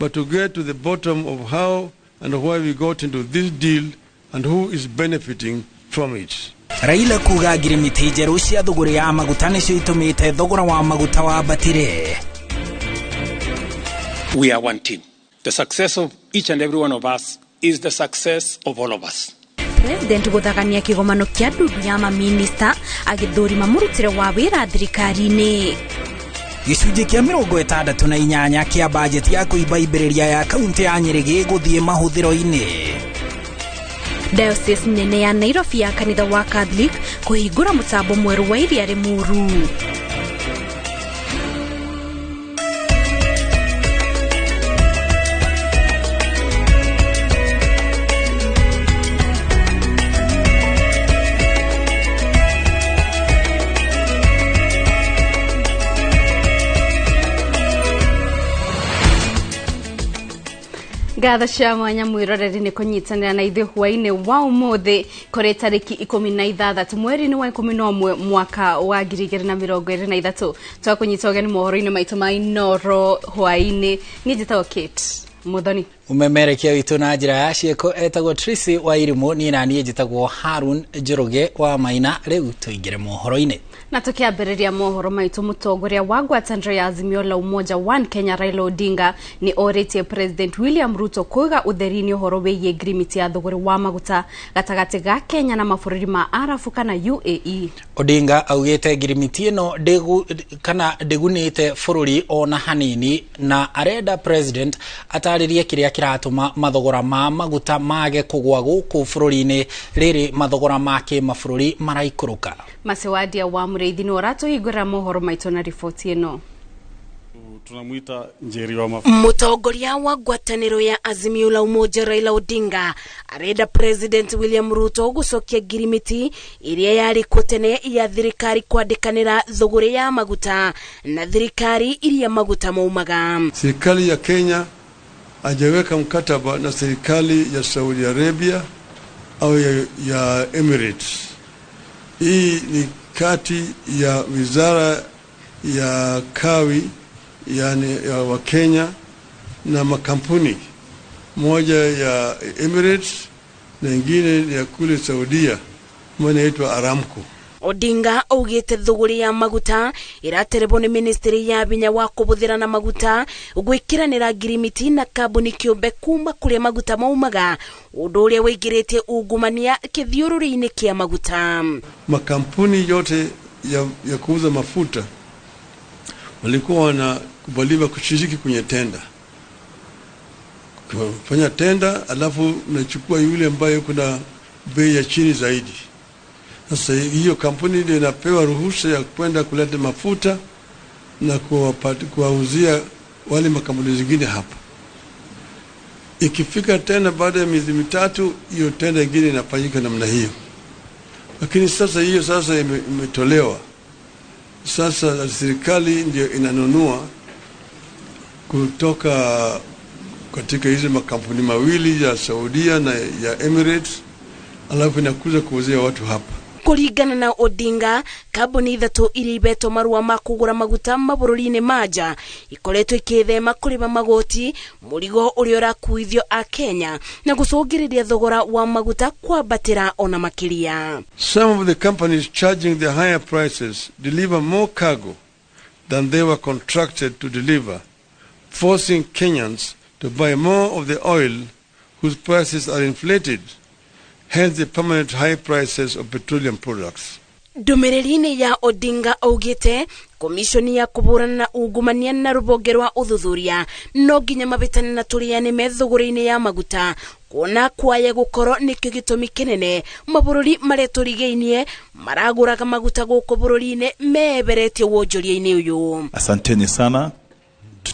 but to get to the bottom of how and why we got into this deal and who is benefiting from it. Raila kuga ngirimiti njerũ cia thũgũrĩ ya maguta nĩcio itũmĩte thogora wa maguta wambatire. We are one team. The success of each and every one of us is the success of all of us. President guthagania kigomano kia ndundu ya maminista agithurima murutire wa wira thirikari-ini. Gĩcunjĩ kĩa 68 kĩa bajeti ya kũimbaimbĩrĩria ya kaunti ya Nyĩrĩ gĩgũthiĩ mahũthĩro-inĩ. Diocese nene ya Nairobi ya kanitha wa Catholic kũhingũra mũtambo mwerũ wa iria Limuru. Ngatho cia mwanya mwiroreri ni kunyitanira na ithuĩ hwainĩ wa ũmũthĩ kũrĩ tarĩki 16 mweri-inĩ wa 11 mwaka wa 2023. Twakũnyita ũgeni mohoro-inĩ maitũ ma Inooro hwainĩ. Niĩ njĩtagwo Kate Muthoni. Umemerekia witũ na njĩra ya ciĩko etagwo Tracy wa Irimũ, niĩ na niĩ njĩtagwo Harun Njoroge wa Maina. Rĩu tũingĩre mohoro-inĩ. Na tukiambĩrĩria mohoro maitũ, mũtongoria wa ngwatanĩro ya Azimio la Umoja One Kenya Raila Odinga nĩ orĩtie President William Ruto kũiga ũtheri-inĩ ũhoro wĩgiĩ ngirimiti ya thũgũrĩ wa maguta gatagatĩ ga Kenya na mabũrũri ma Arabu kana UAE. Odinga augĩte ngirimiti ĩno ndĩgunĩte bũrũri ona hanini, na arenda President atarĩrie kĩrĩa kĩratũma mathogora ma maguta mage kũgwa gũkũ bũrũri-inĩ rĩrĩ mathogora ma kĩmabũrũri maraikũrũka. Masewadia wa Mũrĩithi nĩ ũratũhingũrĩra mohoro maitũ na riboti ĩno. Tunamwita Njeri wa Mũtongoria wa ngwatanĩro ya Azimio la Umoja Raila Odinga arenda President William Ruto gũcokia ngirimiti ĩrĩa yarĩ kuo tene ya thirikari kwandĩkanĩra thũgũrĩ ya maguta na thirikari iria maguta maumaga. Serikali ya Kenya hajaweka mkataba na serikali ya Saudi Arabia au ya Emirates. Hii ni kati ya wizara ya kawi, yani ya Wakenya, na makampuni moja ya Emirates na ingine ya kule Saudia inaitwa Aramco. Odinga augĩte thũgũrĩ ya maguta ĩraterebwo nĩ ministry ya binya wa kũbũthĩra na maguta gwĩkĩranĩra ngirimiti na kambuni kĩũmbe kuma kũrĩa maguta maumaga, ũndũ ũrĩa wĩingĩrĩtie ungumania kĩthiũrũrĩ-inĩ kĩa maguta. Makampuni yote ya kuuza mafuta walikuwa wanakubaliwa kushiriki kwenye tenda, kufanya tenda, alafu unachukua yule ambaye kuna bei ya chini zaidi. Sasa hiyo kampuni ndio inapewa ruhusa ya kwenda kuleta mafuta na kuwauzia wale makampuni zingine hapa. Ikifika tena baada ya miezi mitatu, hiyo tenda nyingine inafanyika namna hiyo. Lakini sasa hiyo sasa imetolewa. Sasa serikali ndio inanunua kutoka katika hizo makampuni mawili ya Saudia na ya Emirates, alafu inakuja kuuzia watu hapa. Kũringana na Odinga, kambuni ithatũ iria ibetwo marũa ma kũgũra maguta mabũrũri-inĩ ma nja ikoretwo ikĩthema kũrĩba magoti, mũrigo ũrĩa ũrakuithio a Kenya na gũcũngĩrĩria thogora wa maguta kwambatĩra ona makĩria. Some of the companies charging the higher prices deliver more cargo than they were contracted to deliver, forcing Kenyans to buy more of the oil whose prices are inflated, hence the permanent high prices of petroleum products. Ndũmĩrĩri-inĩ ya Odinga augĩte komishoni ya kũhũrana na ungumania na rũhonge rwa ũthuthuria no nginya mabĩtane na tũrĩane me thũgũrĩ-inĩ ya maguta, kuona kwaya gũkorwo nĩkĩo gĩtũmi kĩnene mabũrũri marĩa tũrigainie maragũraga maguta gũkũ bũrũri-inĩ meeberetie wonjoria-inĩ ũyũ. Asanteni sana.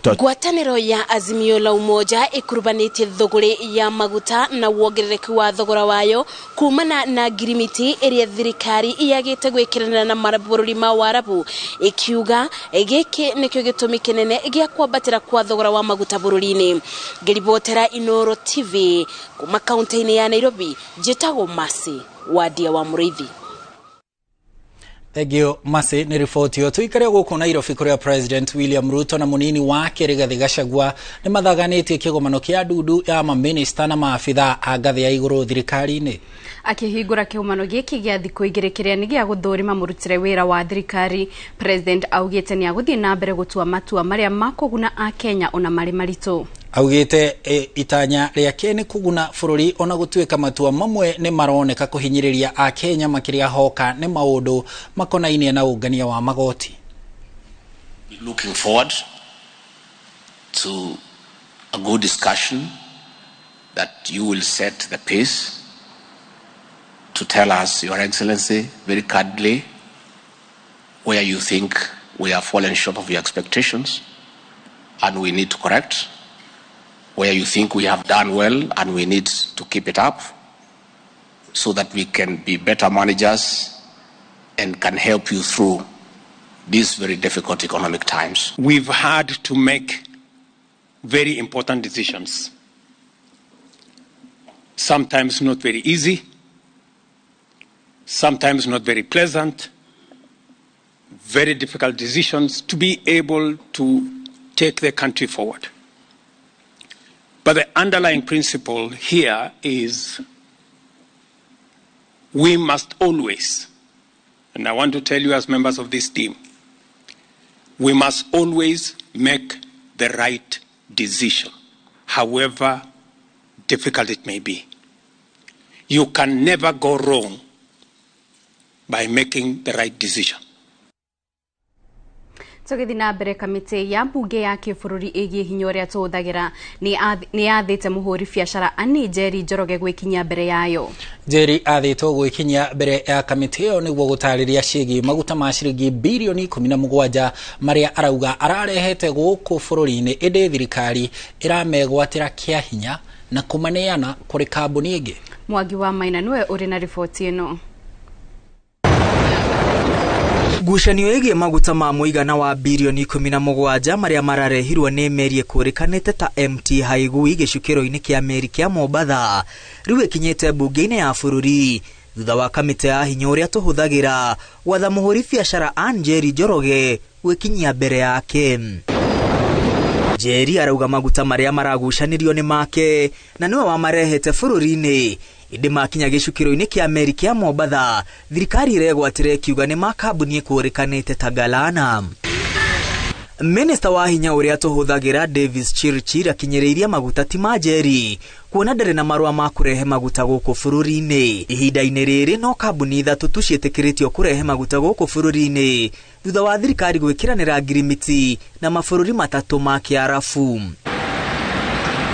Ngwatanĩro ya Azimio la Umoja ĩkurubanĩtie thũgũrĩ ya maguta na wongerereku wa thogora wayo kumana na ngirimiti ĩrĩa thirikari yagĩte gwĩkĩranĩra na mabũrũri ma Waarabu, ĩkiuga gĩkĩ nĩkĩo gĩtũmi kĩnene gĩa kwambatĩra kwa thogora wa maguta bũrũri-inĩ. Ngĩribotera Inooro TV kuma kaunti-inĩ ya Nairobi, njĩtagwo Mercy Wadia wa Mũrĩithi. Thank you Masi ni riboti yo tuikare guku Nairobi kuria President William Ruto na munini wake Rigathi Gachagua ni mathaganitie kigomano kia ndundu ya maminista na maabithaa a ngathi ya iguru thirikari-ini. Akihingura kigomano giki gia thiku igiri kiria ni gia guthurima murutire wira wa thirikari, President augite ni aguthie na mbere gutua matua maria makuguna a Kenya ona mari maritu. Augite itanya riake ni kuguna bururi ona gutuika matua mamwe ni maroneka kuhinyiriria a Kenya makiria hoka ni maundu makonainie na ungania wa magoti. Looking forward to a good discussion that you will set the pace to tell us, Your Excellency, very candidly, where you think we have fallen short of your expectations and we need to correct, where you think we have done well and we need to keep it up so that we can be better managers and can help you through these very difficult economic times. We've had to make very important decisions, sometimes not very easy, sometimes not very pleasant, very difficult decisions to be able to take the country forward. But the underlying principle here is we must always, and I want to tell you as members of this team, we must always make the right decision, however difficult it may be. You can never go wrong by making the right decision. Tugithi na mbere kamite ya mbunge ya kibũrũri ĩgiĩ hinya ũrĩa tũhũthagĩra nĩ yathĩte mũhũri biacara Anne Njeri Njoroge gwĩkinyia mbere yayo. Njeri athĩtwo gwĩkinyia mbere ya kamĩtĩ ĩyo nĩguo gũtarĩria ciĩgiĩ maguta ma ciringi birioni 17 marĩa arauga ararehete gũkũ bũrũri-inĩ, ĩndĩ thirikari ĩramegwatĩra kĩa hinya na kũmaneana kũrĩ kambuni ĩngĩ. Mwangi wa Maina nĩwe ũrĩ na riboti ĩno. Ngucanio ĩgiĩ maguta ma mũigana wa birioni 17 marĩa mararehirwo nĩ meri ĩkũrĩkanĩte ta MT Haigui gĩcukĩro-inĩ kĩa meri kĩa Mombatha rĩu ĩkinyĩte mbunge-inĩ ya bũrũri thutha wa kamĩtĩ ya hinya ũrĩa tũhũthagĩra gwatha mũhũri biacara Anne Njeri Njoroge gwĩkinyia mbere yake. Njeri arauga maguta marĩa maragucanirio nĩ make na nĩwe wamarehete bũrũri-inĩ, ĩndĩ makinya gĩcukĩro-inĩ kĩa meri kĩa Mombatha thirikari iregwatĩra ĩkiuga nĩ ma kambuni ĩkũrĩkanĩte ta Galana. Minista wa hinya ũrĩa tũhũthagĩra Davis Chirchir akinyĩrĩirie maguta ti ma Njeri kuona ndarĩ na marũa ma kũrehe maguta gũkũ bũrũri-inĩ. Ihinda-inĩ rĩrĩ no kambuni ithatũ tu ciĩtĩkĩrĩtio kũrehe maguta gũkũ bũrũri-inĩ thutha wa thirikari gwĩkĩranĩra ngirimiti na mabũrũri matatũ ma Kĩarabu.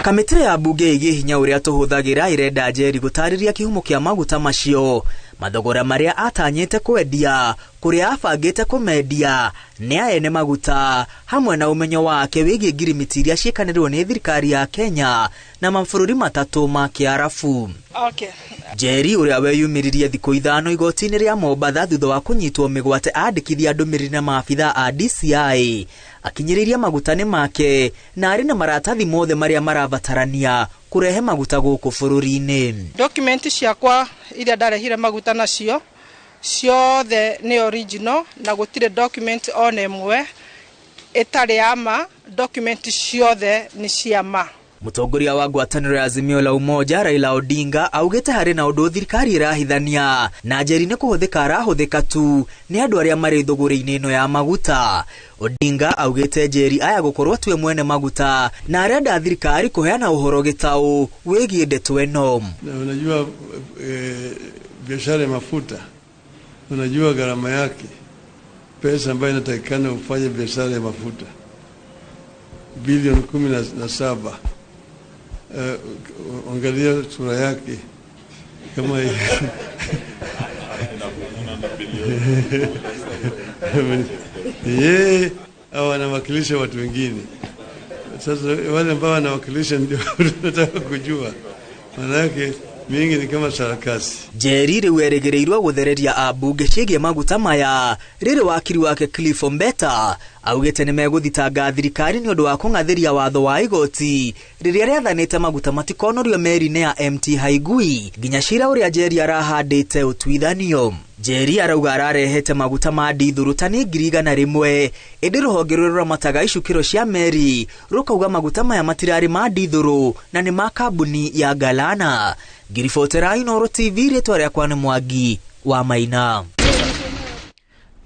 Kamĩtĩ ya mbunge ĩgiĩ hinya ũrĩa tũhũthagĩra ĩrenda Njeri gũtarĩria kĩhumo kĩa maguta macio, mathogora marĩa atanyĩte kwendia, kũrĩa abangĩte kũmendia, nĩ a ene maguta, hamwe na ũmenyo wake wĩgiĩ ngirimiti iria ciĩkanĩrwo nĩ thirikari ya Kenya na mabũrũri matatũ ma Kĩarabu. Okay. Njeri ũrĩa weyumĩririe thikũ 5 igoti-inĩ rĩa Mombatha thutha wa kũnyitwo mĩgwate andĩkithia ndũmĩrĩri na maabithaa a DCI akinyĩrĩirie maguta nĩ make na arĩ na maratathi mothe marĩa marabatarania kũrehe maguta gũkũ bũrũri-inĩ. Document ciakwa iria ndarehire maguta nacio ciothe nĩ original na gũtirĩ document ona ĩmwe ĩtarĩ ya ma, document ciothe nĩ cia ma. Mũtongoria wa ngwatanĩro ya Azimio la Umoja Raila Odinga augĩte harĩ na ũndũ thirikari ĩrahithania na Njeri nĩ kũhũthĩka arahũthĩka tu nĩ andũ arĩa marĩ thũgũrĩ-inĩ ĩno ya maguta. Odinga augĩte Njeri aya gũkorwo tuwe mwene maguta na arenda thirikari kũheana ũhoro gĩtaũ wĩgiĩ ndeto ĩno. Na unajua biashara ya mafuta, unajua gharama yake, pesa ambayo inatakikana ufanye biashara ya mafuta bilioni 17. Angalia sura yake kama yeye au anawakilisha watu wengine. Sasa wale ambao wanawakilisha ndio tunataka kujua, maana yake Mingi ni kama sarakasi. Njeri rĩu erĩgĩrĩirwo gũthereria ambunge ciĩgiĩ maguta maya rĩrĩ wakiri wake Cliff Ombeta augĩte nĩ megũthitanga thirikari nĩ ũndũ wa kũng'athĩria watho wa igoti rĩrĩa rĩathanĩte maguta matikonorio meri-inĩ ya MT Haigui nginya cira ũrĩa Njeri arahandĩte ũtuithanio. Njeri arauga ararehete maguta ma ndithũrũ tani 100,000 ĩndĩ rũhonge rũrĩa rũramataga icukĩro cia meri rũkauga maguta maya matirarĩ ma ndithũrũ na nĩ ma kambuni ya Galana. Ngiribotera Inooro TV, rĩtwa rĩakwa nĩ Mwangi wa Maina.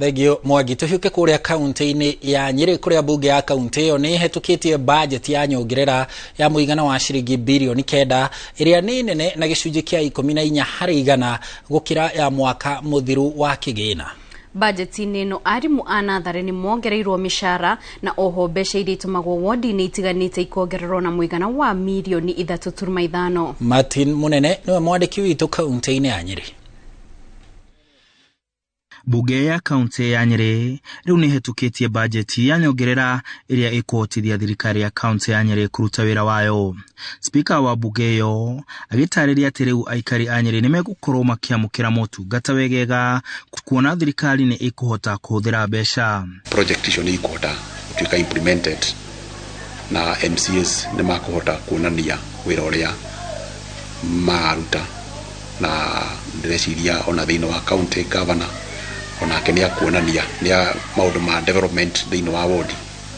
Thengio Mwangi. Tuhiũke kũrĩa kaunti-inĩ ya Nyĩrĩ kũrĩa mbunge ya kaunti ĩyo nĩ ĩhetũkĩtie bajeti ya nyongerera ya mũigana wa ciringi birioni 9 ĩrĩa nĩ nene na gĩcunjĩ kĩa 14 harĩ igana gũkĩra ya mwaka mũthiru wa kĩgĩna. Bajeti-inĩ ĩno arimũ a natharĩ nĩ mongereirwo mĩcara na oho mbeca iria itũmagwo wodi-inĩ itiganĩte ikongererwo na mũigana wa mirioni 3.5. Martin Munene nĩwe mwandĩki witũ kaunti-inĩ ya Nyĩrĩ. Bunge ya kaunti ya Nyĩrĩ rĩu nĩ ĩhetũkĩtie bajeti ya nyongerera ĩrĩa ĩkũhotithia thirikari ya kaunti ya Nyĩrĩ kũruta wĩra wayo. Spika wa bunge ĩyo agĩtarĩria atĩ rĩu aikari a Nyĩrĩ nĩmegũkorwo makĩamũkĩra motungata wegega kuona thirikari nĩ ĩkũhota kũhũthĩra mbeca. Project icio nĩ ikũhota gũtuĩka implemented na MCAs nĩ makũhota kuonania wĩra ũrĩa mararuta, na ndĩreciria ona thĩinĩ wa county governor onake nĩ akuonania nĩ maũndũ ma development thĩinĩ wa ward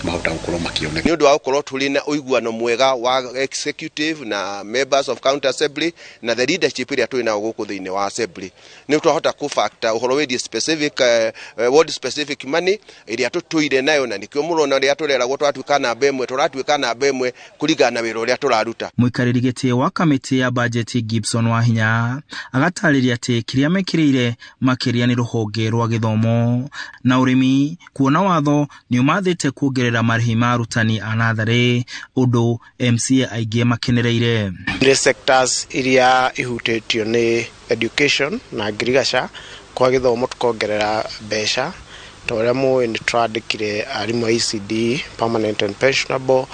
mahota gũkorwo makĩoneka. Nĩ ũndũ wa gũkorwo tũrĩ na ũiguano mwega wa executive na members of county assembly na the leadership ĩrĩa tũrĩ nayo gũkũ thĩinĩ wa assembly, nĩ twahota kũ factor ũhoro wĩgiĩ specific ward specific money ĩrĩa tũtũire nayo, na nĩkĩo mũrona rĩrĩa tũreragwo twatuĩka namba ĩmwe tũratuĩka namba ĩmwe kũringana na wĩra ũrĩa tũraruta. Mũikarĩri gĩtĩ wa kamĩtĩ ya bajeti Gibson Wahinya agatarĩria atĩ kĩrĩa mekĩrĩire makĩria nĩ rũhonge rwa gĩthomo na ũrĩmi, kuona watho nĩ ũmathĩte kuongerera marĩhi ma arutani a natharĩ, ũndũ MCA aingĩ makenereire. Nĩ sectors iria ihutĩtio nĩ education na ngirigaca kwa gĩthomo tũkongerera mbeca ta ũrĩa mũĩ nĩ tũrandĩkire arimũ a ECD permanent and pensionable,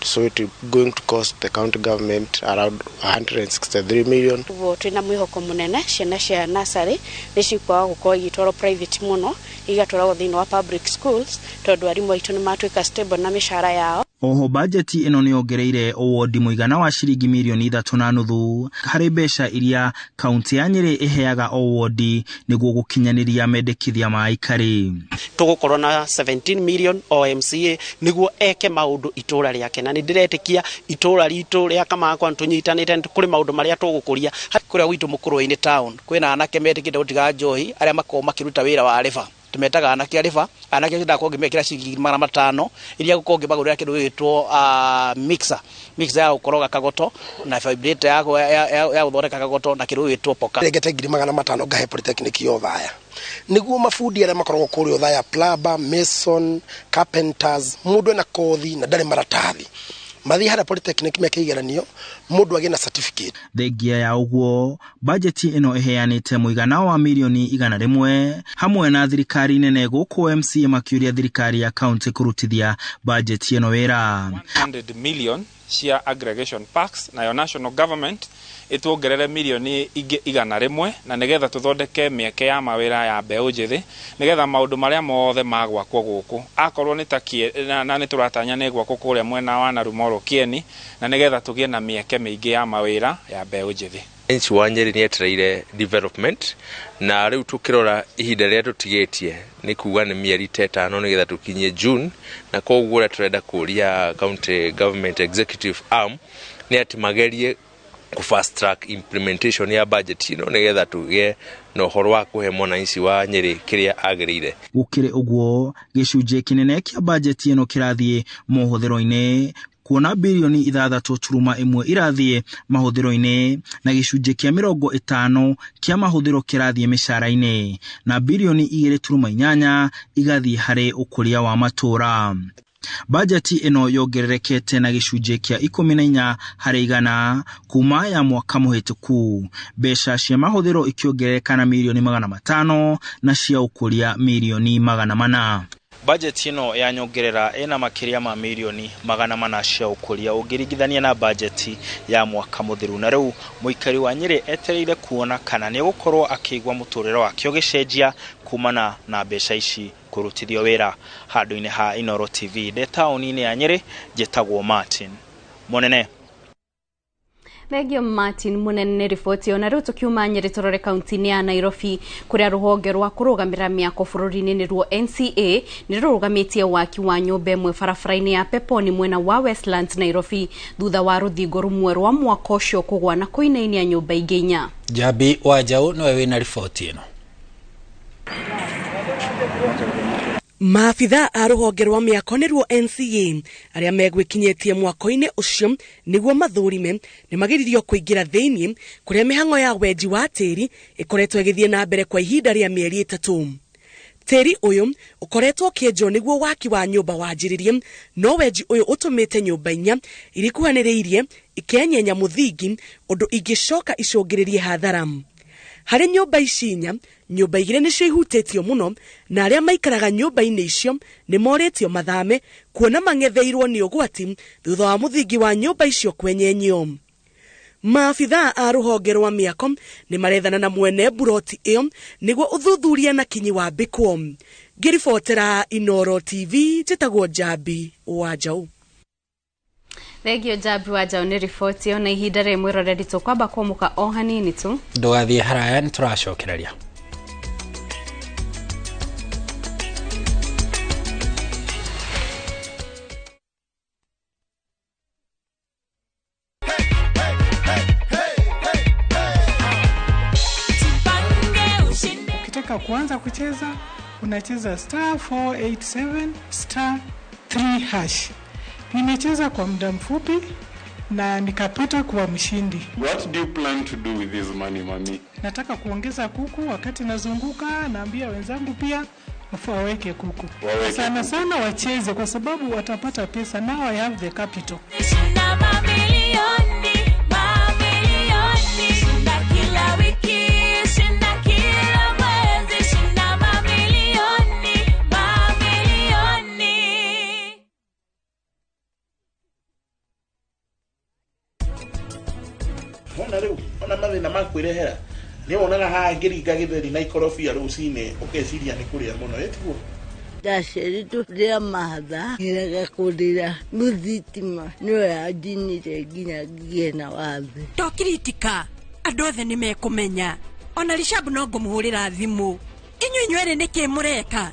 so it is going to cost the county government around 163 million. Ũguo twĩna mwĩhoko mũnene ciana cia nursery nĩ cikwaga gũkorwo igĩtwarwo private mũno, igatwaragwo thĩinĩ wa public schools tondũ arimũ aitũ nĩ matuĩka stable na mĩcara yao. Oho bajeti ĩno nĩ yongereire ũwondi mũigana wa ciringi mirioni 3.5 harĩ mbeca iria kaunti ya Nyĩrĩ ĩheaga o wondi nĩguo gũkinyanĩria mendekithia ma aikari. Tũgũkorwo na 17 million o MCA nĩguo eke maũndũ itũra rĩake, na nĩ ndĩretĩkia itũra ritũ rĩa Kamakwa nĩtũnyitanĩte kũrĩ maũndũ marĩa tũgũkũria. Kũrĩa gwitũ Mũkũrwe-inĩ town kwĩna anake metĩkĩte gũtiga njohi arĩa makoragwo makĩruta wĩra wa riba, tumetaga anake a riba, anake acio ndakorwo ngĩmekĩra ciringi 500 iria ngũkorwo ngĩmagũrĩra kĩndũ gĩgwĩtwo mixer, mixer ya gũkoroga kagoto na vibrator ya gũthondeka kagoto na kĩndũ gĩgwĩtwo poka. Rengete 500,000 ngahe polytechnic ya Othaya nĩguo mabundi arĩa makoragwo kũrĩa Othaya, plumber, mason, carpenters, mũndũ ena kothi na ndarĩ maratathi mathiĩ harĩa polytechnic meke igeranio mũndũ agĩe na certificate. Thengia ya ũguo bajeti ĩno ĩheanĩte mũigana wa mirioni 100 hamwe na thirikari nene gũkũ MCA makĩũria thirikari ya kaunti kũrutithia bajeti ĩno wĩra. 100 million cia aggregation parks nayo national government ĩtuongerere mirioni ingĩ 100 na nĩgetha tũthondeke mĩeke ya mawĩra ya mbeũ njĩthĩ nĩgetha maũndũ marĩa mothe magwakwo gũkũ akorwo nĩ ta na nĩ tũratanya nĩ gwakwo kũrĩa mwena wa Narumoro Kieni na nĩgetha tũgĩe na mĩeke mĩingĩ ya mawĩra ya mbeũ njĩthĩ. Nchi wa Nyeri nĩ etereire development na rĩu tũkĩrora ihinda rĩrĩa tũtigĩtie nĩ kuga nĩ mĩeri ta ĩtano nĩgetha tũkinyie June, na koguo ũrĩa tũrenda kũria county government executive arm nĩ atĩ magerie kũ fast track implementation ya budget ĩno nĩgetha tũgĩe na ũhoro wa kũhe mwananchi wa Nyeri kĩrĩa agĩrĩire. Gũkĩrĩ ũguo gĩcunjĩ kĩnene kĩa budget ĩno kĩrathiĩ mohũthĩro-inĩ kuona birioni 6.1 irathiĩ mahũthĩro-inĩ na gĩcunjĩ kĩa 50 kĩa mahũthĩro kĩrathiĩ mĩcara-inĩ na birioni 2.8 igathiĩ harĩ ũkũria wa matũra. Bajeti ĩno yongererekete na gĩcunjĩ kĩa 14 harĩ igana kuma ya mwaka mũhĩtũku, mbeca cia mahũthĩro ikĩongerereka na mirioni 500 na cia ũkũria mirioni 400. Budget ĩno ya nyongerera ĩna makĩria ma mirioni 400 cia ũkũria ũngĩringithania na budget ya mwaka mũthiru. Na rĩu mũikari wa Nyĩrĩ etereire kuona kana nĩ egũkorwo akĩigua mũtũrĩre wake ũgĩcenjia kumana na mbeca ici kũrutithio wĩra. Handũ-inĩ ha Inooro TV ndĩ taũni-inĩ ya Nyĩrĩ, njĩtagwo Martin Mũnene. Thengio Martin Munene riboti ona riu tukiuma Nyeri turore kaunti-inĩ ya Nairobi kuria ruhonge rwa kurugamira miako bururi-inĩ nĩruo NCA nĩ rũrũgamĩtie waki wa nyũmba ĩmwe barabara-inĩ ya Peponi mwena wa Westlands Nairobi thutha wa rũthingo rũmwe rwa mwako ũcio kũgwa na kũinainia nyũmba ingĩ inya. Jabi Wanjaũ nĩwe wĩna riboti ĩno. Maabitha a rũhonge rwa mĩako nĩruo NCA arĩa megwĩkinyĩtie mwako-inĩ ũcio nĩguo mathũrime nĩ magiririo kũingĩra thĩinĩ kũrĩa mĩhang'o ya wenji wa tĩri ĩkoretwo ĩgĩthiĩ na mbere kwa ihinda rĩa mĩeri 3. Tĩri ũyũ ũkoretwo ũkĩenjwo nĩguo waki wa nyũmba wanjĩrĩrie, no wenji ũyũ ũtũmĩte nyũmba inya iria ikuhanĩrĩirie ikenyenya mũthingi ũndũ ingĩcoka icũngĩrĩrie hathara. Harĩ nyũmba ici inya, nyũmba igĩrĩ nĩcio ihutĩtio mũno na arĩa maikaraga nyũmba-inĩ icio nĩ morĩtio mathame kuona mang'etheirwo nĩ ũgwati thutha wa mũthingi wa nyũmba icio kwenyenyio. Maabitha a rũhonge rwa mĩako nĩ marethana na mwene buroti ĩyo nĩguo ũthuthuria na kinyi wambĩkwo. Ngĩribotera Inooro TV njĩtagwo Njambi Wanjaũ. Thengio Njambi Wanjaũ nĩ riboti ĩyo na ihinda rĩmwe mwĩroreri tũkwamba kũmũka o hanini tu. Ndũgathiĩ haraya nĩ tũracokereria. Ukitaka kuanza kucheza unacheza *487 *3#. Nimecheza kwa muda mfupi na nikapata kuwa mshindi. What do you plan to do with this money, mami? Nataka kuongeza kuku. Wakati nazunguka naambia wenzangu pia waweke kuku. Waweke sana kuku. Sana wacheze kwa sababu watapata pesa. Now I have the capital. Wona rĩu ona mathĩna ma kwĩrehera nĩ wonaga haha ngĩringa gĩtheri na ikorobia rũcinĩ ũkeciria nĩ kũrĩa mũno ĩtiguo. Ndaciarirwo rĩa mahatha ngĩrega kũrĩra mũthitima nĩyo yanjinire nginya ngĩgĩe na wathe. Tokiritika andũ othe nĩ mekũmenya ona Rishabu no ngũmũhũrĩra thimũ. Inyuĩ inyuerĩ nĩkĩ mũreka?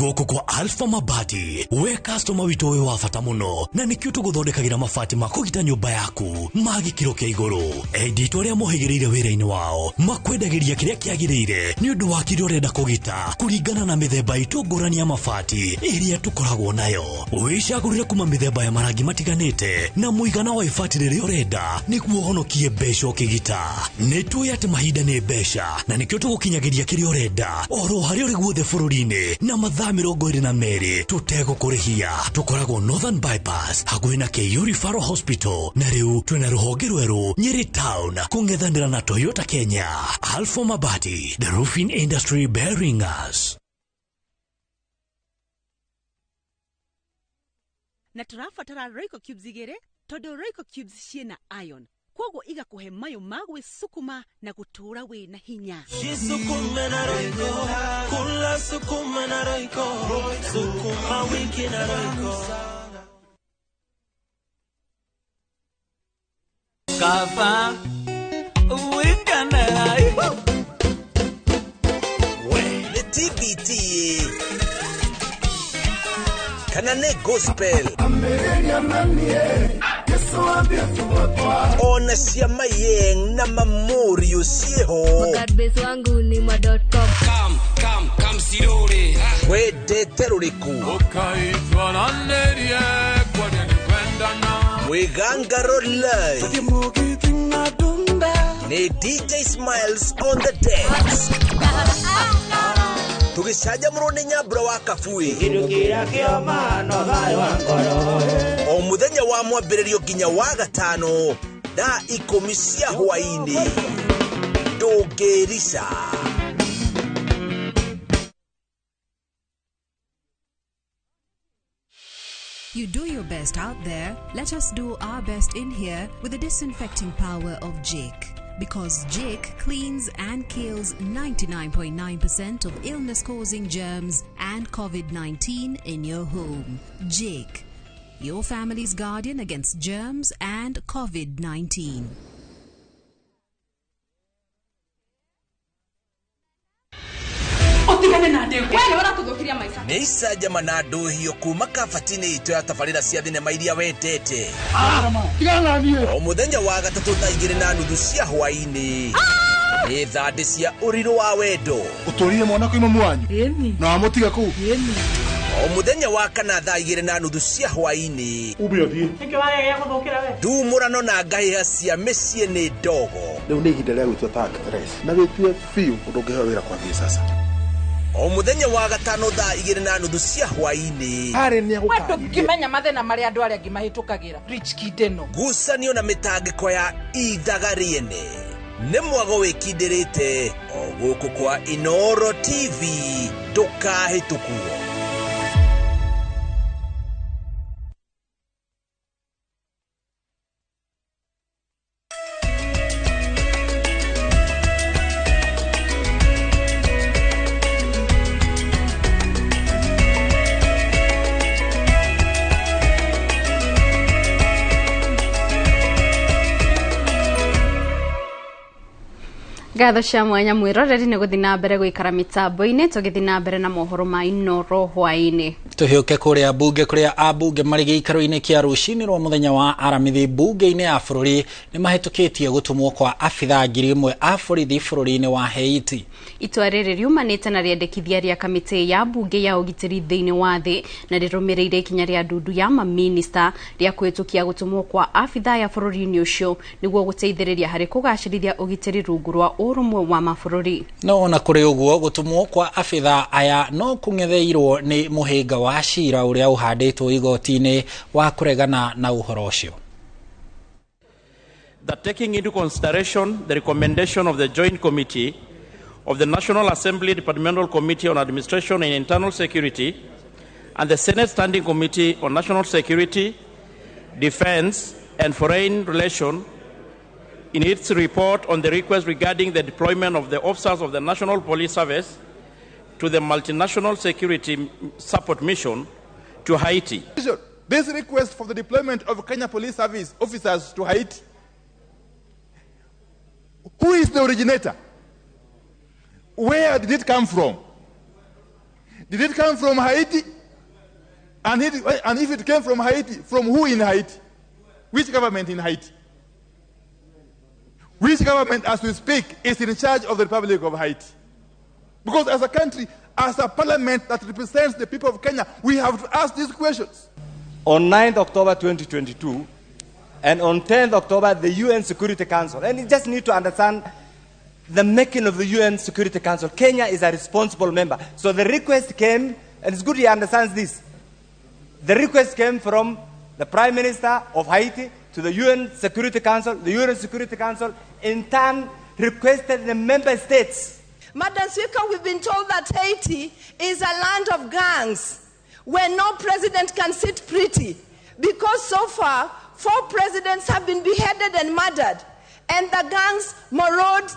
Gũkũ kwa Alpha Mabati we customer witũ wĩ wa bata mũno na nĩkĩo tũgũthondekagĩra mabati ma kũgita nyũmba yaku ma gĩkĩro kĩa igũrũ. Endia itũ arĩa mohĩgĩrĩire wĩra-inĩ wao makwendagĩria kĩrĩa kĩagĩrĩire nĩ ũndũ wa kĩrĩa ũrenda kũgita kũringana na mĩthemba itũ ngũrani ya mabati ĩrĩa tũkoragwo nayo. Wĩcagũrĩre kuma mĩthemba ya marangi matiganĩte na mũigana wa ibati rĩrĩa ũrenda nĩguo ũhonokie mbeca ũkĩgita. Nĩ tũĩ atĩ mahinda nĩ mbeca na nĩkĩo tũgũkinyagĩria kĩrĩa ũrenda oro harĩa ũrĩ guothe bũrũri-inĩ na mathaa 22 tũtegũkũrĩhia. Tũkoragwo Northern Bypass hakuhĩ na KU Referral Hospital na rĩu twĩna rũhonge rwerũ Nyeri Town kũng'ethanĩra na Toyota Kenya. Alpha Mabati, the roofing industry bearing us. Na tũrabatara Royco Cubes igĩrĩ tondũ Royco Cubes ciĩna iron koguo igakũhe mayũ ma gwĩsukuma na gũtũũra wĩna hinya. Jisukume na Royco, kula sukuma na Royco, sukuma wiki na Royco. Kafa wikana we ni TBT kana ne gospel ona cia mayeng na mamorio cieho wangu ni ma.com kam sirore wendete rũrĩkũ wĩgangaro live Nĩ DJ Smiles on the decks. Tũgĩcanjamũrwo nĩ Nyambura wa Kabui. O mũthenya wa mwambĩrĩrio nginya wa gatano thaa 10 cia hwaĩ-inĩ. Ndũngĩrica. You do your best out there, let us do our best in here with the disinfecting power of Jik. Because Jik cleans and kills 99.9% of illness-causing germs and COVID-19 in your home. Jik, your family's guardian against germs and COVID-19. Nĩ icanjama na ndũhio kuma kabati-inĩ itũ ya tabarĩra cia thinema iria wendete. O mũthenya wa gatatũ thaa 2:30 cia hwaĩ-inĩ. Nĩ thandĩ cia ũrirũ wa wendo. Ũtũrire mwana kwĩ mamu wanyu na wamũtiga kũu. O mũthenya wa kana thaa 2:30 cia hwaĩ-inĩ. Ume ũthiĩ. Ndumũrano na ngahĩha cia mĩciĩ nĩ ndogo. Rĩu nĩ ihinda rĩa gwĩtua ta actress na wĩtue biũ ũndũ ũngĩheo wĩra kwambia sasa. O mũthenya wa gatano thaa 2:30 cia hwaĩ-inĩ. Ndũngĩmenya mathĩna marĩa andũ arĩa angĩ mahĩtũkagĩra. Rich kid ĩno. Ngucanio na mĩtangĩko ya ithaga rĩene. Nĩ mwago wĩkindĩrĩte o gũkũ kwa Inooro TV. Ndũkahĩtũkwo. Ngatho cia mwanya mwiroreri nĩ gũthiĩ na mbere gũikara mĩtambo-inĩ tũgĩthiĩ na mbere na mohoro ma Inooro hwaĩ-inĩ. Tũhĩũke kũrĩa mbunge kũrĩa ambunge marĩ gĩikaro-inĩ kĩa rũcinĩ rwa mũthenya wa aramithi mbunge-inĩ ya bũrũri nĩ mahĩtũkĩtie gũtũmwo kwa abithaa 1000 a borithi bũrũri-inĩ wa Haiti. Itua rĩrĩ riumanĩte na rĩendekithia rĩa kamĩtĩ ya mbunge ya ũgitĩri thĩinĩ wa thĩ na rĩrũmĩrĩire ikinya rĩa ndundu ya maminista rĩa kũhĩtũkia gũtũmwo kwa abithaa ya bũrũri-inĩ ũcio nĩguo gũteithĩrĩria harĩ kũgacĩrithia ũgitĩri rungu rwa ũrũmwe wa mabũrũri. No ona kũrĩ ũguo gũtũmwo kwa abithaa aya no kũng'etheirwo nĩ mũhĩnga wa cira ũrĩa ũhandĩtwo igoti-inĩ wa kũregana na ũhoro ũcio. That taking into consideration the recommendation of the Joint Committee of the National Assembly Departmental Committee on Administration and Internal Security and the Senate Standing Committee on National Security, Defense and Foreign Relations in its report on the request regarding the deployment of the officers of the National Police Service to the Multinational Security Support Mission to Haiti. This request for the deployment of Kenya Police Service officers to Haiti, who is the originator? Where did it come from? Did it come from Haiti? And if it came from Haiti, from who in Haiti? Which government in Haiti? Which government, as we speak, is in charge of the Republic of Haiti? Because as a country, as a parliament that represents the people of Kenya, we have to ask these questions. On 9th October 2022, and on 10th October, the UN Security Council. And you just need to understand the making of the UN Security Council. Kenya is a responsible member. So the request came, and it's good he understands this. The request came from the Prime Minister of Haiti to the UN Security Council. The UN Security Council, in turn, requested the member states. Madam Speaker, we've been told that Haiti is a land of gangs where no president can sit pretty, because so far, 4 presidents have been beheaded and murdered, and the gangs maraud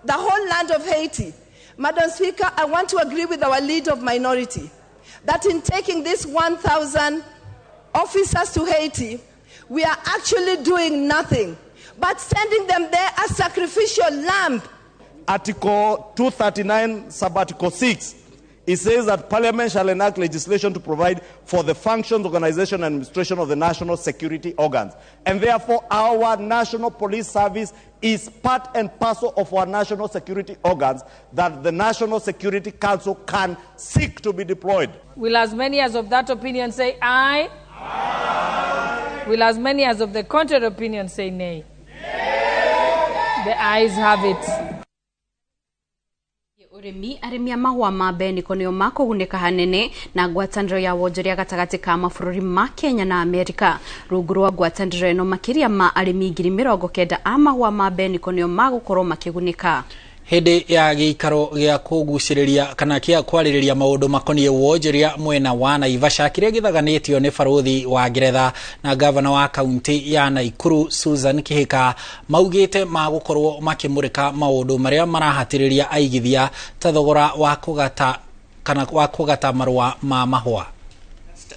the whole land of Haiti. Madam Speaker, I want to agree with our leader of minority that in taking these 1,000 officers to Haiti, we are actually doing nothing but sending them there as sacrificial lamb. Article 239, sub-article 6, it says that Parliament shall enact legislation to provide for the functions, organization, and administration of the national security organs. And therefore, our National Police Service is part and parcel of our national security organs that the National Security Council can seek to be deployed. Will as many as of that opinion say aye? Aye. Will as many as of the contrary opinion say nay? Nay. The eyes have it. Urimi arimi a mahũa ma Beniko nĩo makũgunĩka hanene na ngwatanĩro ya wonjoria gatagatĩ ka mabũrũri ma Kenya na Amerika. Rungu rwa ngwatanĩro ĩno makĩria ma arĩmi 90,000 a mahũa ma Beniko nĩo magũkorwo makĩgunĩka. Hĩndĩ ya gĩikaro gĩa kũgucĩrĩria kana kĩa kwarĩrĩria maũndũ makoniĩ wonjoria mwena wa Naivasha kĩrĩa gĩthaganĩtio nĩ barũthi wa Ngeretha na gavana wa kaunti ya Nakuru Susan Kihika maugĩte magũkorwo makĩmũrĩka maũndũ marĩa marahatĩrĩria aigithia ta thogora wa kũgata kana wa kũgata marũa ma mahũa.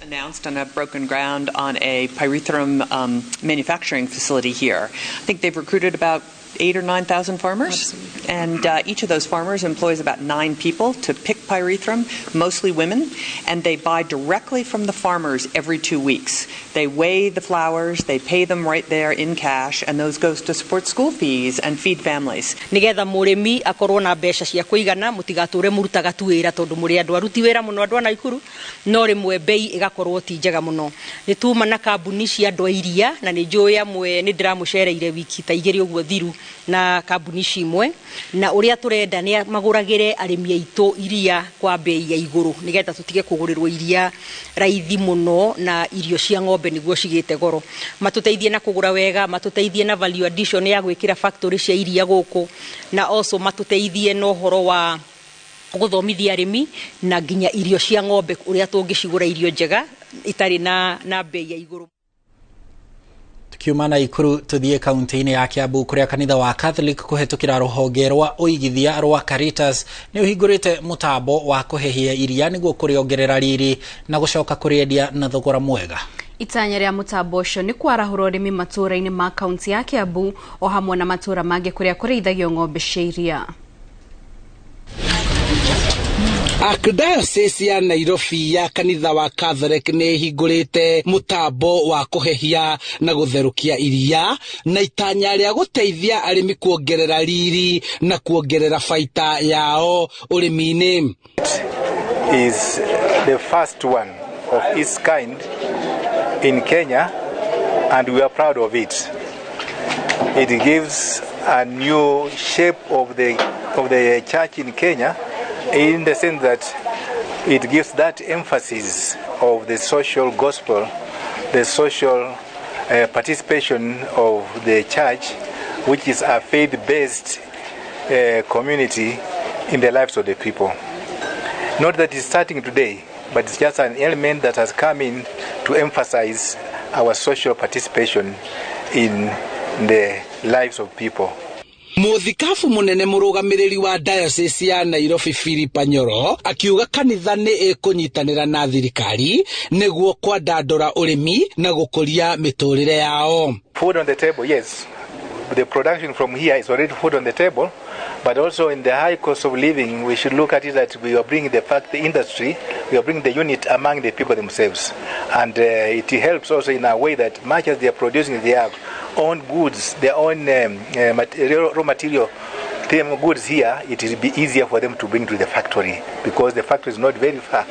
Announced on a broken ground on a pyrethrum manufacturing facility here. I think they've recruited about 8,000 or 9,000 farmers. Absolutely. And each of those farmers employs about 9 people to pick pyrethrum, mostly women, and they buy directly from the farmers every 2 weeks. They weigh the flowers, they pay them right there in cash, and those goes to support school fees and feed families. Nigetha murimi akorwo na mbeca cia kuigana mutigature murutaga tu wira tondu muri andu aruti wira muno andu a Nakuru no rimwe bei igakorwo ti njega muno. Ni tuma na kambuni cia andu a iria na ni njui amwe ni ndiramucereire wiki ta igiri uguo thiru na kambuni cimwe na uria turenda ni maguragire arimi aitu iria kwa bei ya iguru nigetha tutige kugurirwo iria raithi muno na irio cia ng'ombe niguo cigite goro. Matuteithie na kugura wega, matuteithie na value addition ya gwikira factory cia iria guku, na also matuteithie na uhoro wa guthomithia arimi na nginya irio cia ng'ombe uria tungicigura irio njega itari na bei ya iguru. Tukiuma Nakuru tuthie kaunti-inĩ ya Kiambu kuria kanitha wa Catholic kũhetũkĩra rũhonge rwa ũigithia rwa Caritas nĩ ũhingũrĩte mũtambo wa kũhehia iria nĩguo kũrĩongerera riri na gũcoka kũrĩendia na thogora mwega. Itanya rĩa mũtambo ũcio nĩ kwarahũra ũrĩmi matũũra-inĩ ma kaunti ya Kiambu o hamwe na matũũra mangĩ kũrĩa kũrĩithagio ng'ombe cia iria. Archdiocese ya Nairobi ya kanitha wa Catholic nĩ ĩhingũrĩte mũtambo wa kũhehia na gũtherũkia iria na itanya rĩa gũteithia arĩmi kuongerera riri na kuongerera baita yao ũrĩmi-inĩ. Is the first one of its kind in Kenya and we are proud of it. It gives a new shape of the church in Kenya, in the sense that it gives that emphasis of the social gospel, the social participation of the church, which is a faith-based community in the lives of the people. Not that it's starting today, but it's just an element that has come in to emphasize our social participation in the lives of people. Muthikabu munene murugamiriri wa diocese ya Nairobi Philip Anyoro akiuga kanitha ni ikunyitanira na thirikari niguo kwandandura urimi na gukuria miturire yao. Food on the table, yes. The production from here is already food on the table, but also in the high cost of living, we should look at it that we are bringing the fact, the industry, we are bringing the unit among the people themselves. And it helps also in a way that much as they are producing their own goods, their own raw material goods here, it will be easier for them to bring to the factory because the factory is not very far.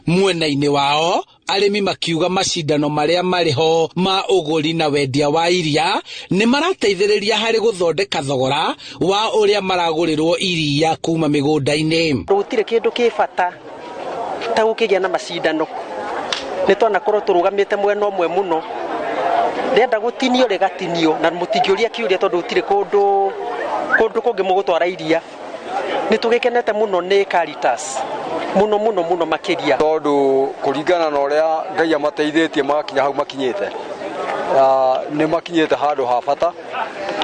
Mwena-inĩ wao arĩmi makiuga macindano marĩa marĩ ho ma ũgũri na wendia wa iria nĩ marateithĩrĩria harĩ gũthondeka thogora wa ũrĩa maragũrĩrwo iria kuma mĩgũnda-inĩ. Gũtirĩ kĩndũ kĩ bata ta gũkĩgĩa na macindano, nĩ twanakorwo tũrũgamĩte mwena ũmwe mũno, rĩenda gũtinio rĩgatinio na mũtingĩũria kĩũria tondũ gũtirĩ kũndũ kũngĩ mũgũtwara iria. Nĩ tũgĩkenete mũno nĩ Caritas muno muno muno makiria tondu kuringana na uria Ngai amateithitie magakinya hau makinyite ni makinyite handu ha bata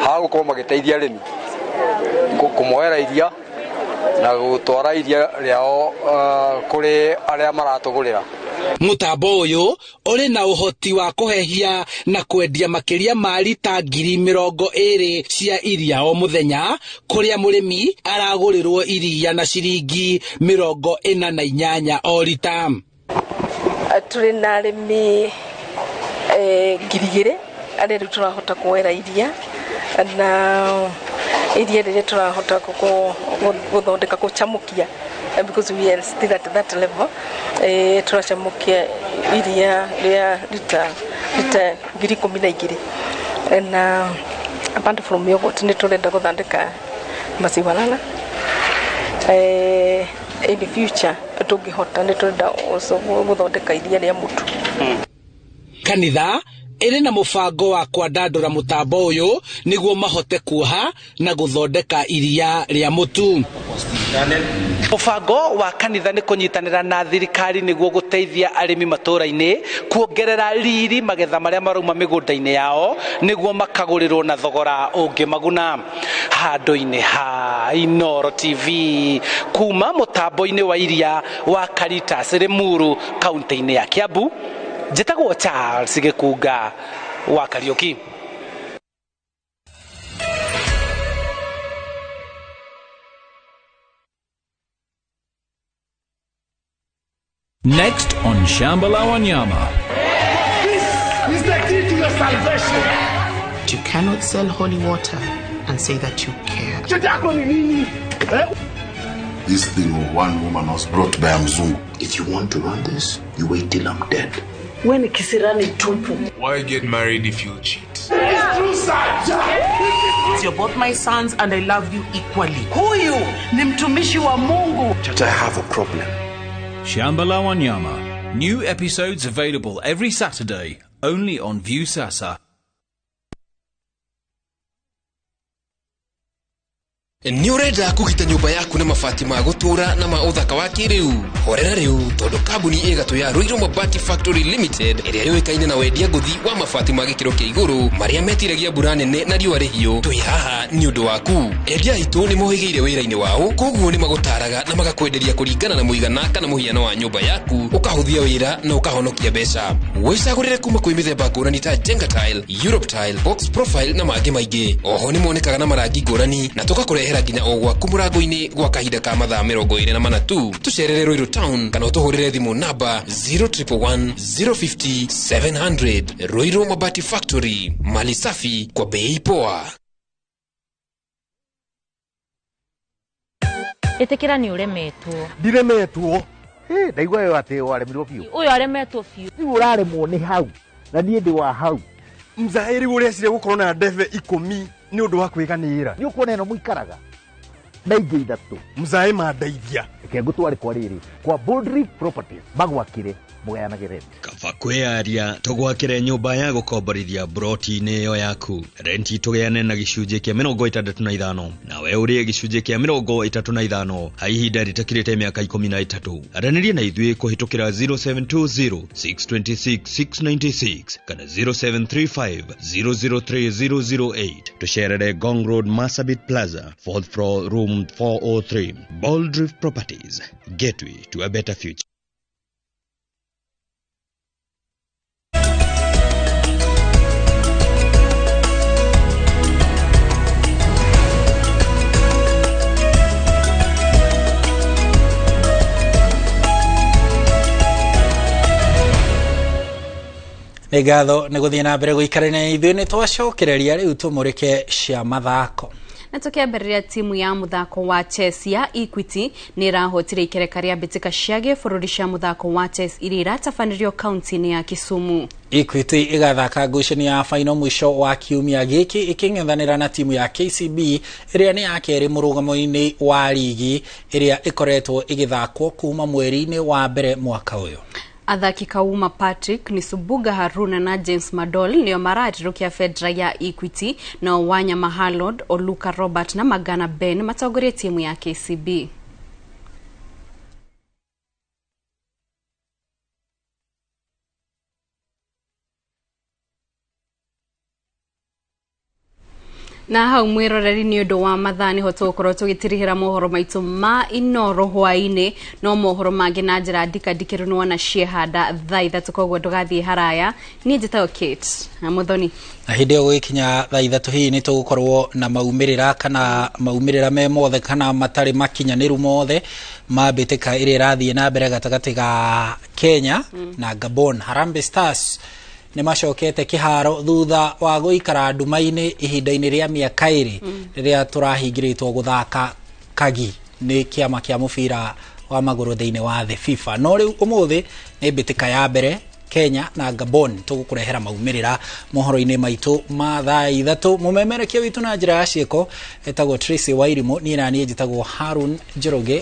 ha gukorwo magiteithia arimi kumoera iria na gutwara iria riao kuri aria maratugurira. Mutambo uyu uri na uhoti wa kuhehia na kwendia makiria ma rita 20,000 cia iria o muthenya kuria murimi aragurirwo iria na ciringi 48 o rita. Turi na arimi 2,000 aria riu turahota kuoera iria na iria riria turahota guthondeka guchamukia because we are still at that level. Turacamukia iria ria rita 12,000 na Apart from yogurt nĩ tũrenda gũthondeka maziwa lala. In the future tũngĩhota nĩ tũrenda also gũthondeka iria rĩa mũtu. Kanitha ĩrĩ na mũbango wa kwandandũra mũtambo ũyũ nĩguo mahote kuoha na gũthondeka iria rĩa mũtu. Mũbango wa kanitha nĩ kũnyitanĩra na thirikari nĩguo gũteithia arĩmi matũũra-inĩ kuongerera riri magetha marĩa marauma mĩgũnda-inĩ yao nĩguo makagũrĩrwo na thogora ũngĩmaguna. Handũ-inĩ ha Inooro TV kuma mũtambo-inĩ wa iria wa Caritas Limuru kaunti-inĩ ya Kiambu, njĩtagwo Charles Gĩkunga wa Kariũki. Next on Shamba La Wanyama. This is the key to your salvation. You cannot sell holy water and say that you care. This thing of one woman was brought by a Mzungu. If you want to run this, you wait till I'm dead. When kisirani tupu. Why get married if you cheat? It's true, sir. You're both my sons and I love you equally. Huyu ni mtumishi wa Mungu. Chacha, I have a problem. Shamba La Wanyama. New episodes available every Saturday, only on Viusasa. Nĩ ũrenda kũgita nyũmba yaku na mabati ma gũtũũra na ma ũthaka wa kĩrĩu? Horera rĩu tondũ kambuni ĩgatũ ya Ruiru Mabati Factory Limited ĩrĩa yũĩkaine na wendia ngũthi wa mabati ma gĩkĩro kĩa igũrũ marĩa metiragia mbura nene na riũa rĩhiũ, twĩ haha nĩ ũndũ waku. Endia aitũ nĩ mohĩgĩire wĩra-inĩ wao, koguo nĩ magũtaraga na magakwenderia kũringana na mũigana kana mũhiano wa nyũmba yaku, ũkahũthia wĩra na ũkahonokia mbeca. Wĩcagũrĩre kuma kwĩ mĩthemba ngũrani ta Jenga Tile, Europe Tile, Box Profile na mangĩ maingĩ. Oho nĩ monekaga na marangi ngũrani na tũgakũrehera nginya o gwaku mũrango-inĩ gwa kahinda ka mathaa 24 tu. Tũcerere Ruiru Town kana ũtũhũrĩre thimũ namba 0111 050 700. Ruiru Mabati Factory, mali safi kwa bei poa. Ĩtĩkĩra nĩ ũremetwo. Ndiremetwo. Ndaigua yo atĩ waremirwo biũ. Ũyũ aremetwo biũ. Rĩu ũraremwo nĩ hau na niĩ ndĩ wa hau. Mzaĩri ũreciria gũkorwo na ndebe 10 nĩ ũndũ wa kwĩganĩra. Nĩ ũkuona ĩno mũikaraga na ingĩ 3. Mzaĩ mandeithia. Reke ngũtware kwa rĩrĩ kwa Boldreef Properties magwakĩre mũgayanage rent. Kaba kwĩyaria tũgwakĩre nyũmba ya gũkomborithia broti-inĩ ĩyo yaku. Renti tũgĩane na gĩcunjĩ kĩa 65 nawe ũrĩe gĩcunjĩ kĩa 35 ha ihinda rĩtakĩrĩte mĩaka 13. Aranĩria na ithuĩ kũhĩtũkĩra 0720 626 696 kana 0735 003 008. Tũcerere Ngong Road, Marsabit Plaza, 4th floor, room 403. Boldreef Properties, gateway to a better future. Nĩ ngatho nĩ gũthiĩ na mbere gũikarania ithuĩ nĩ twacokereria rĩu tũmũrĩke cia mathako. Na tukiambĩrĩria timu ya mũthako wa chess ya Equity nĩ ĩrahotire ikereka rĩa mbĩtĩka cia gĩbũrũri cia mũthako wa chess iria iratabanĩrio kaunti-inĩ ya Kisumu. Equity ĩgathaka ngucanio ya final mũico wa kiumia gĩkĩ ĩkĩng'ethanĩra na timu ya KCB ĩrĩa nĩ ya kerĩ mũrũgamo-inĩ wa rigi ĩrĩa ĩkoretwo ĩgĩthakwo kuma mweri-inĩ wa mbere mwaka ũyũ. Athaki Kauma Patrick, Nisubuga Haruna na James Madol nĩo maratirũkia bendera ya Equity, nao Wanyama Harold, Oluka Robert na Magana Ben matongorie timu ya KCB. Na hau mwiroreri ni undu wa mathaa niho tugukorwo tugitirihira mohoro maitu ma Inooro hwaini, no mohoro mangi na njira ndikandikĩru nĩ wona ciehanda thaa 3, koguo ndugathiĩ haraya. Niĩ njĩtagwo Kate na Muthoni. Na hĩndĩ ĩyo gũgĩkinya thaa 3 hihi nĩ tũgũkorwo na maumĩrĩra kana maumĩrĩra me mothe kana matarĩ makinyanĩru mothe ma mbĩtĩka ĩrĩa ĩrathiĩ na mbere gatagatĩ ga Kenya na Gabon. Harambee Stars nĩ macokete kĩharo thutha wa gũikara nduma-inĩ ihinda-inĩ rĩa mĩaka 2 rĩrĩa tũrahingĩrĩtwo gũthaka kagi nĩ kĩama kĩa mũbira wa magũrũ thĩinĩ wa thĩ FIFA. No rĩu ũmũthĩ nĩ mbĩtĩka ya mbere Kenya na Gabon. Tũgũkũrehera maumĩrĩra mohoro-inĩ maitũ ma thaa 3. Mũmemerekia witũ na njĩra ya ciĩko etagwo Tracy Wairimu, niĩ na niĩ njĩtagwo Harun Njoroge.